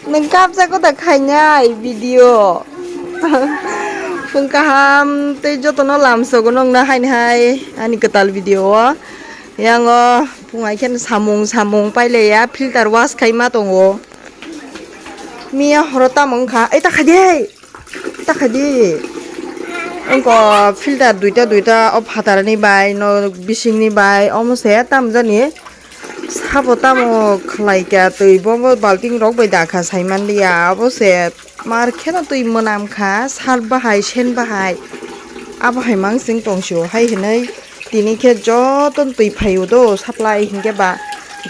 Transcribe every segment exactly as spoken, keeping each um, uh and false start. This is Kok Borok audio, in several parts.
Nwng kapsa kota khainai video. Phung kaham tei jotono lamsogo nongna haini hai ani kwtal video o. Yango phung hai khe samung samung pailaiya filter wash khai ma tongo. Miya horo tamo wngkha. Ei ta khaidi. Ta khaidi. Wngkha filter duita duita o phatarni bai no bisingni bai omo se tamjani. Sabo tamo khlai kha twi bo balting rok bai dakha sai manliya abo se mar kheno twi mwnam kha sal bahai sen bahai abo hai mansing tong sio hai hinwi tini khe joto twi phaio do supply hinkhe ba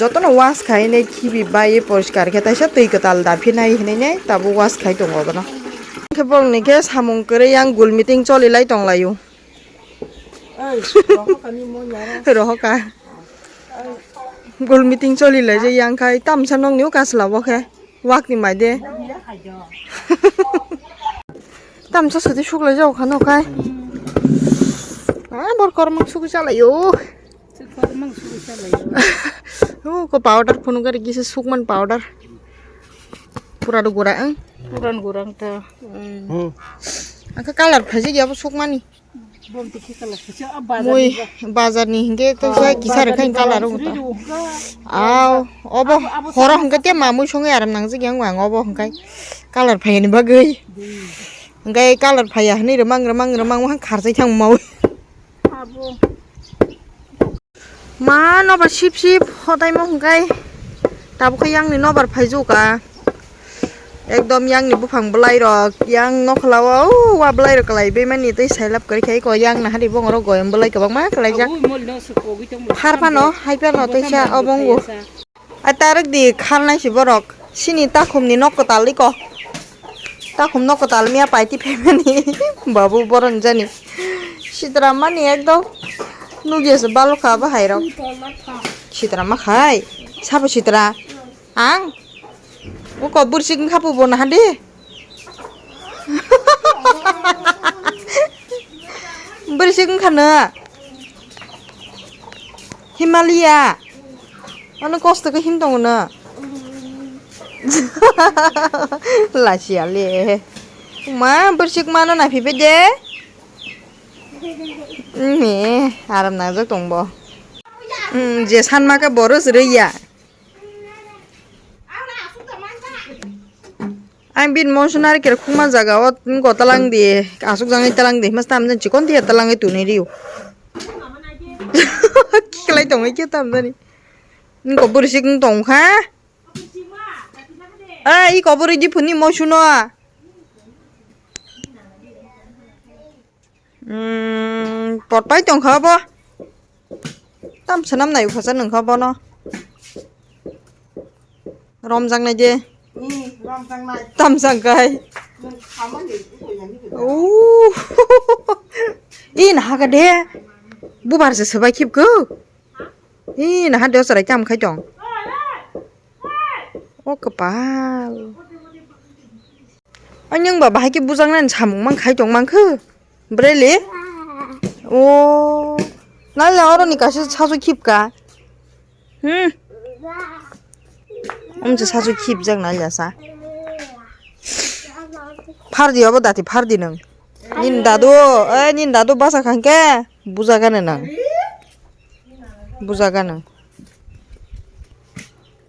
jotono wash khai nai khibi bai poriskar khe taisa twi kwtal da phinai hinwi nai tabuk wash khai tongo bono. Khe bongni khe samung kwrwi yang gul meeting choli lai tong laio. Rohoka. Gol meeting choli lai je yang khai tamsa nokni o kasla bo khe wak ni mai de. Tamsa sadi suk lai jao khano khai. Ah, bor kormang suk chalai o. O ko powder phunu gari gisa sukman powder. Pura do gura ang. Puran gurang ta. Angka color phaji ya bo sukmani. Mui bazar ni hingke to sa kisa rwkha color wng ta. Aw, obo horo hingke te mamui songo aram nangjak yang wang obo hingke color phai ni bagwi. Hingke color phai ya hwnwi rwmang rwmang rwmang wng kharjai thang maui. Ma nobar sip sip hotaimo hingke tabuk khe yang ni nobar phai jukha. Ekdom yang ni buphang bwlai rok yang nokhola o wa bwlai rok kwlai bemani tei sailab kwrwi khai ko yang nahari bongoro goyam bwlai kwbangma kwlaijak. Phar phano hai phano teisa obo wngo. Ai tarwk di kharnai si borok sini takhum ni nok kwtal iko. Takhum nok kwtal miya paiti phaimani babu boron jani. Sitra mani ekdom nugya se balokha bahai rok. Sitra ma khai sabo sitra. Ang? Uko bursik wngkha pubo naha di. Bursik wngkha no. Himalaya. Ano kosto khe him tongo no. Lachia le. Ma bursik mano na phibe de. Ni aram na jok tong bo. Je san ma khe boros rwya. Ang bini moso nari kerok khukma jaga o wngkha talang di, aswk jangni talang di, mas tam jan chikon tiya talang di tuni riu. Kiklai tong khe tam jani. Wngkha bwrwi sik wng tong kha. Ai, iko bwrwi di phuni moso no. Umm, potpai tongkha obo. Tam swnam nai uphasa nungkha bono. Romjak nai de. Hmm, romjak nai. Tam jang kai. Nung khamani, uko yani ko. Ooh. Ih, naha ka de. Bubar se swbai khip ko. Ih, naha de sarai tam khai tong. O kwpal. Ani wngba bahai khe bujaknani samung mang khai tong mankhe. Brele? O. Nai la oro ni kaisa sasu khip ka. Hmm. Om se sasu khip jak nai la sa. Phardi obo dati phardi nang. Nin dadu, eh, nin dadu basa khangke buja gane nang. Buja gane.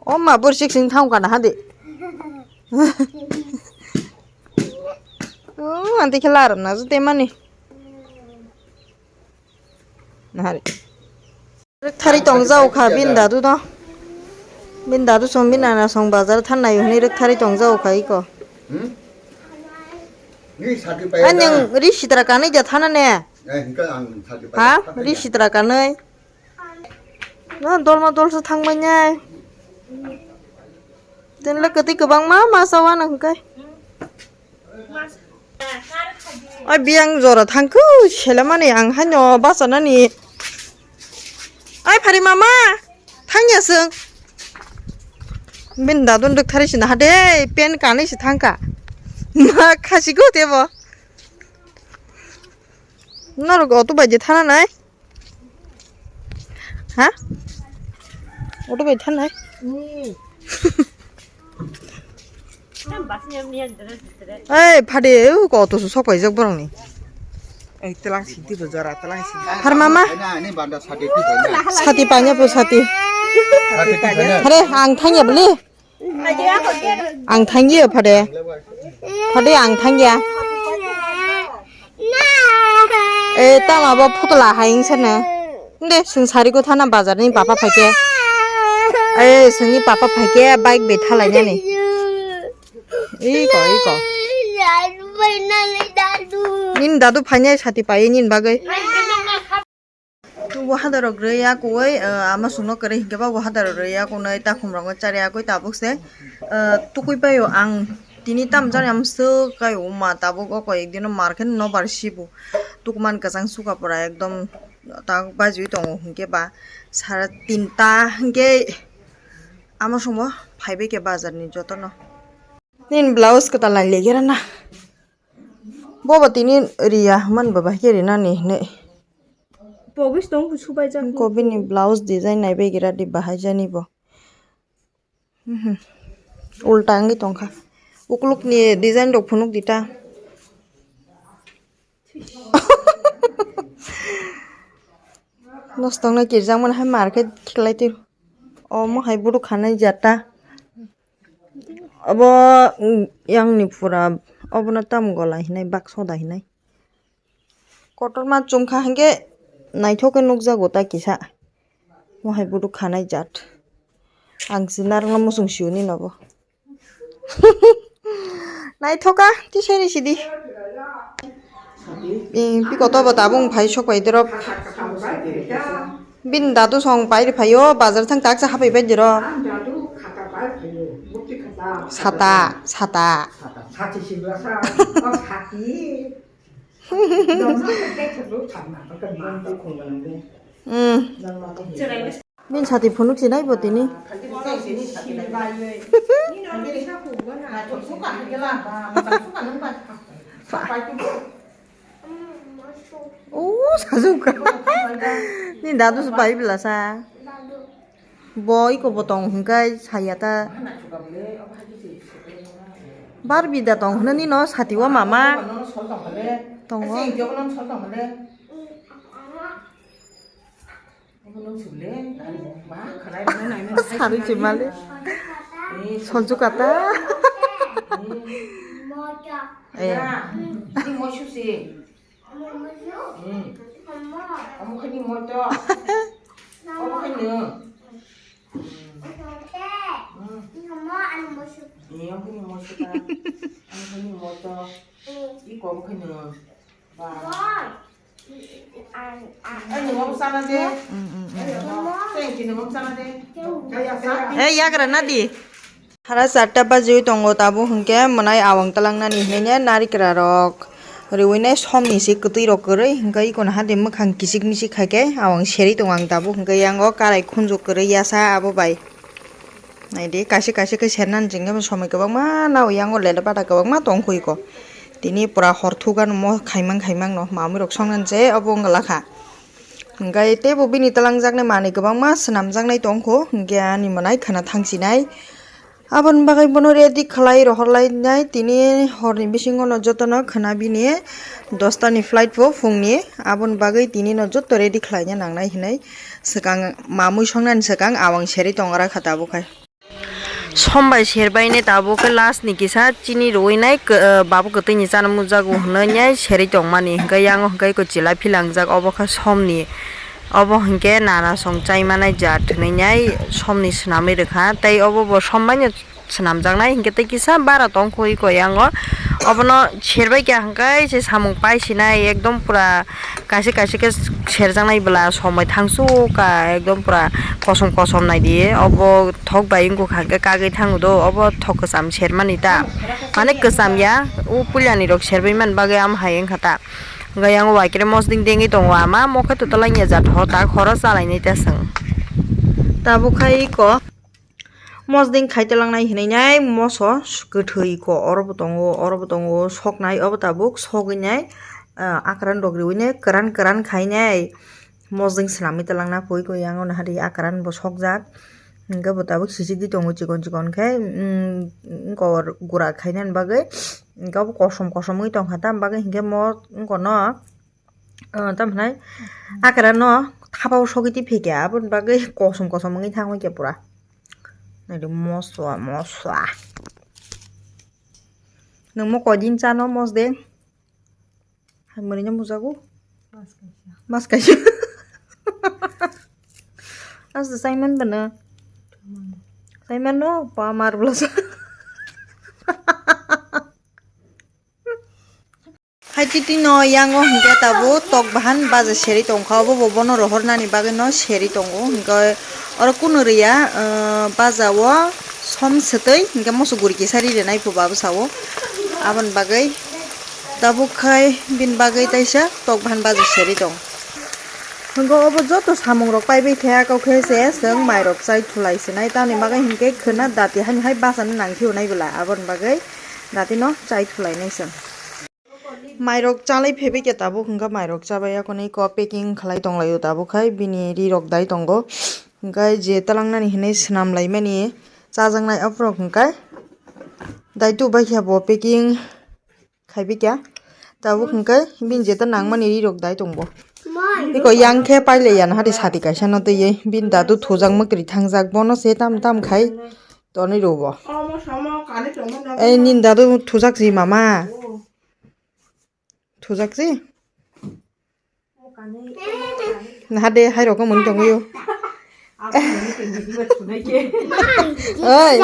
O ma borsik sing thang kana hadi. O anti khela aram na jute mani. Nahari. Rwkthari tong jau kha bin dadu no. Bin dadu song bin nana song bazar than nai hwnwi rwkthari tong jau kha iko. Hmm? Ni sati paya. Ani da. Ri sitra kanai ja thana ne. Eh, hingka ang sati paya. Ha? Ri sitra kanai. No dolma dolsa thang manya. Tenle kwtwi kwbangma masa wana hwnkhe. Oi biyang jora thangkhu selamani ang haino bachanani. Oi phari mama thangya chwng. Bini dadun rwkthari sina hade pen kanwi se thangkha. Ma khasigo tebo. Norok auto bai je thana nai. Ha? Auto bai thanai? Hmm. Ei, phade, u ko to sok paijak borokni. Ei, telang sinti bo jora, telang sinti. Har mama? Ani banda sati ti banda. Sati panya po sati. Sati ti banda. Hare, ang thangya beli. Ang thangya phade. Phade ang thangya. Eh, tama bo phutla haing sana. Nde, sung sari ko thana bazar ni papa phaike. Eh, sungni papa phaike bike be thalai nani. Iko, iko. Nin dadu phanya sati pai nin bagai. Bo hadarok rwya kuwi, ah, ama sungno kwrwi hinkhe ba bo hadarok rwya kunwi takhumrokno charya kwi tabuk se, ah, tukui paio ang tini tam jani am swk kai uma tabuk o koi ekdino market no bar sibu tukman kwchang suka pura ekdom ta bajiwi tongo hinkhe ba sara tinta hinkhe ama sungbo phaibai khe bazar ni jotono. Nini blouse kwtal nai legera na. Bobo tini riya man baba khe rinani hinwi. Pogis tong ku subai jak. Ko bini blouse design nai bai gira di bahai jani bo. Mhm. Ulta wngwi tongkha. Uklukni design rok phunuk di ta. Nostongno kirjakmani hai market khlai twi. Omo hai bwrwk khanai jata. Obo, mm, yangni pura obono tamo gola hinai baksa da hinai. Kotorma chumkha hinkhe naithok khe nukjago ta kisa. Mo hai bwrwk khanai jat. Ang se narwkno muchung siyuni nobo. Naithoka tisani sidi. Eh, bikoto bo tabung phai sok pai drop. Bin dadu song pai ri phaio, bazar thang tak sa hapai bai diro. Sata, sata. Hmm. Bin sati phunuk sinai bo tini. O sajukha. Ni dadu se pai bela sa. Bo iko bo tong hingkai saya ta. Barbie da tong hwnwi no sati o mama. Tongo. Sari chimali. Solju kata. Eh. Omo khe ni moto. Omo khe ni. Iko omo khe ni. Eh, yagra nadi. Hara charta bajiwi tongo, tabuk hinkhe mwnai awang twlangnani hinwi narikra rok riwi nai somni se kwtwi rok kwrwi, hinkhe ikono hade mwkhang kichik michik khaikhe awang serwi tongo ang tabuk, hinkhe yango karai khunju kwrwi yasa abo bai. Naidi, kaisa kaisa khe sernani chwngkhe somoi kwbangma nao, yango leda bata kwbangma tongkhu iko. Tini pura hor thukgano mo khaimang khaimang no, mamwi rok songnani se obo wngla kha. Hinkhe teibo bini twlangjaknai manwi kwbangma swnamjaknai tongkhu, hinkhe ani mwnai khwna thangsinai. Aboni bagwi bono ready khlai rohorlainai, tini horni bisingono jotono khwna bini dosta ni flight bo phungni, aboni bagwi tinino joto ready khlaina nangnai hinwi. Swkang mamwi songnani swkang awang serwi tongra kha tabuk hai. Sombai serbaini tabuk khe last ni kisa chini rwinai, eh, babu kwtwini chana mujago hwnwi serwi tongmani, hwnkhe yango hwnkhe iko chilai philangjak, obo khe somni, obo hwnkhe nana song chaimanai jat hwnwi somni swnamwi rwkha, tei obo bo sombaino swnamjaknai hinkhe tei kisa bara tongkhoi ko yango. Obono serbai kha hinkhe se samung paisinai ekdom pura kaisa kaisa khe serjaknai bwla somoi thangsu ka ekdom pura kosom kosom naidi. Obo thok bai wngkha hinkhe kagwi thango do, obo thok kwcham sermani ta, mane kwcham ya, o puilani rok serbai man bagwi am hai wngkha ta. Hinkhe yango waikre mosding dengwi tongo ama mokhe twtwlangya jat ho ta khoro chalainai ta chwng. Tabuk khai ko. Mosding khai twlangnai hinwi nai moso kwthwi ko oro bo tongo, oro bo tongo, soknai obo tabuk sogwi nai, ah, akran rok riwi nai kwran kwran khai nai mosding swnamwi twlangna pui ko yango nahari akran bo sokjak. Hingke bo tabuk sisidi tongo chikon chikon khe, mm, wngkor gura khainani bagwi, hingke bo kosom kosom wngwi tongkha, tamni bagwi hingke mo wngkor no, ah, tamo hinai akra no thapa o sogwi twi phikya, aboni bagwi kosom kosom wngwi thangwi khe pura. Naidi mosla, mosla. Nwng mo koidin chano mosde? Hai mwrwino mujago? Mas kaisa. Mas kaisa. Asta Simon bana. Simon no pa mar bwlasa. Hai titi no yango hingke tabuk tok bahan baja seri tongkha, obo bo bono rohor nani bagwi no seri tongo, hingke oro kunu riya, ah, baja o som swtwi hingke moso guri kisa ri rinai phu babu sao. Aboni bagwi tabuk khai bini bagwi taisa tok bahan baja seri tong. Hingke obo joto samung rok paibai khe, akau khe se chwng mai rok chai thulai sinai, tamni bagwi hingke khwna dati hani hai bachani nang khe unai bwla, aboni bagwi dati no chai thulai nai chwng. Mai rok chalai phaibai khe tabuk hingke mai rok chabai ya, koni ko packing khlai tong lai o tabuk khai bini ri rok dai tongo, hingke je twlang nani hinui swnam lai mani chajaknai aphuru hingke daitu bai khe bo packing. Khaibi kya? Tabuk hingke bini jeta nangmani ri rok dai tongbo. Iko yang khe pailai ya, nahadi sati kaisa no twiwi. Bini dadu thujak mwkri thangjak, bono se tam tam khai tonwi rwo bo. Ei, nini dadu thujak si mama. Thujak si? Nahade hai rok mung tongwi o. Oi.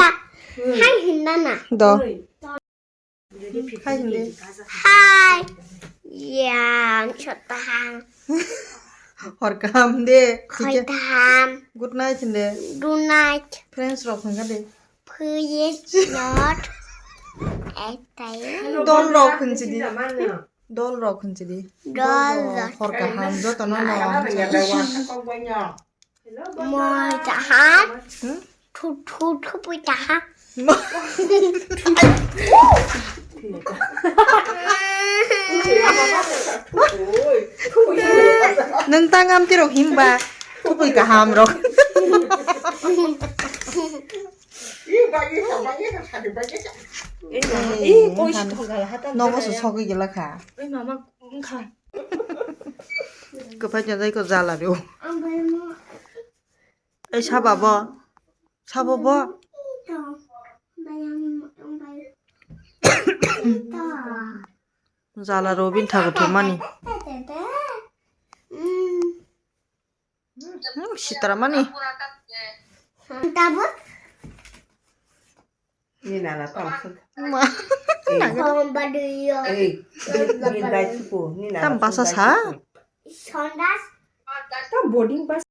Hai hinna na. Do. Hai hindi. Hai. Yang chotahang. Hor kaham de. Khoi taham. Good night hindi. Good night. Friends rok hingka de. Please not. Etai. Dol rok hinsi di. Dol rok hinsi di. Dol rok. Hor kaham joto no no. Moi tahan. Hmm? Thu, thu, thu, pui tahan. Nung tang am tirok himba. Thupui kaham rok. Ih, bai, ih, bai, ih, bai, ih. Eh, mama, eh, koi si thok gala hata. Nogo so sogwi gela kha. Eh, mama, wngkha. Kwphai jajai ko jala rw. Ei saba bo. Sabo bo. Jala rw bini thago thumani. Hmm, sitara mani. Tabuk. Ni nana tam suk. Ma. Eh. Komba duyo. Eh, ni, ni dai suku, ni nana tam basa suk dai sa? Suku. Sondas. Tam boarding pass.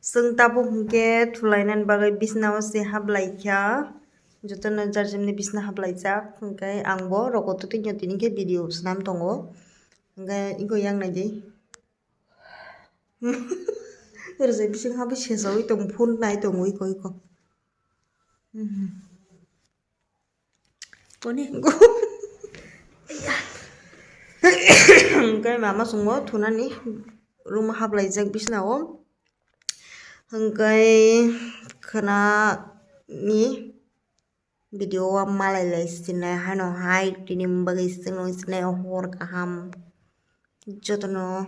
Chwng tabuk hwnkhe thulainani bagwi bisnao se hablaikha. Jotono jar jemni bisna hablaijak. Hwnkhe angbo rokotwi tini khe video swnam tongo. Hwnkhe iko yang naidi. Rwjak bising habwi sesawi tong, phone nai tongo iko iko. Mhm. Koni? Hwnkhe mama chwngno thunani room hablaijak bisnao. Hwnkhe khwnani video o malai lai sinai haino hai tini bagwi chwngno sinai hor kaham. Jotono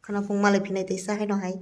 khwnaphung malai phinai teisa haino hai.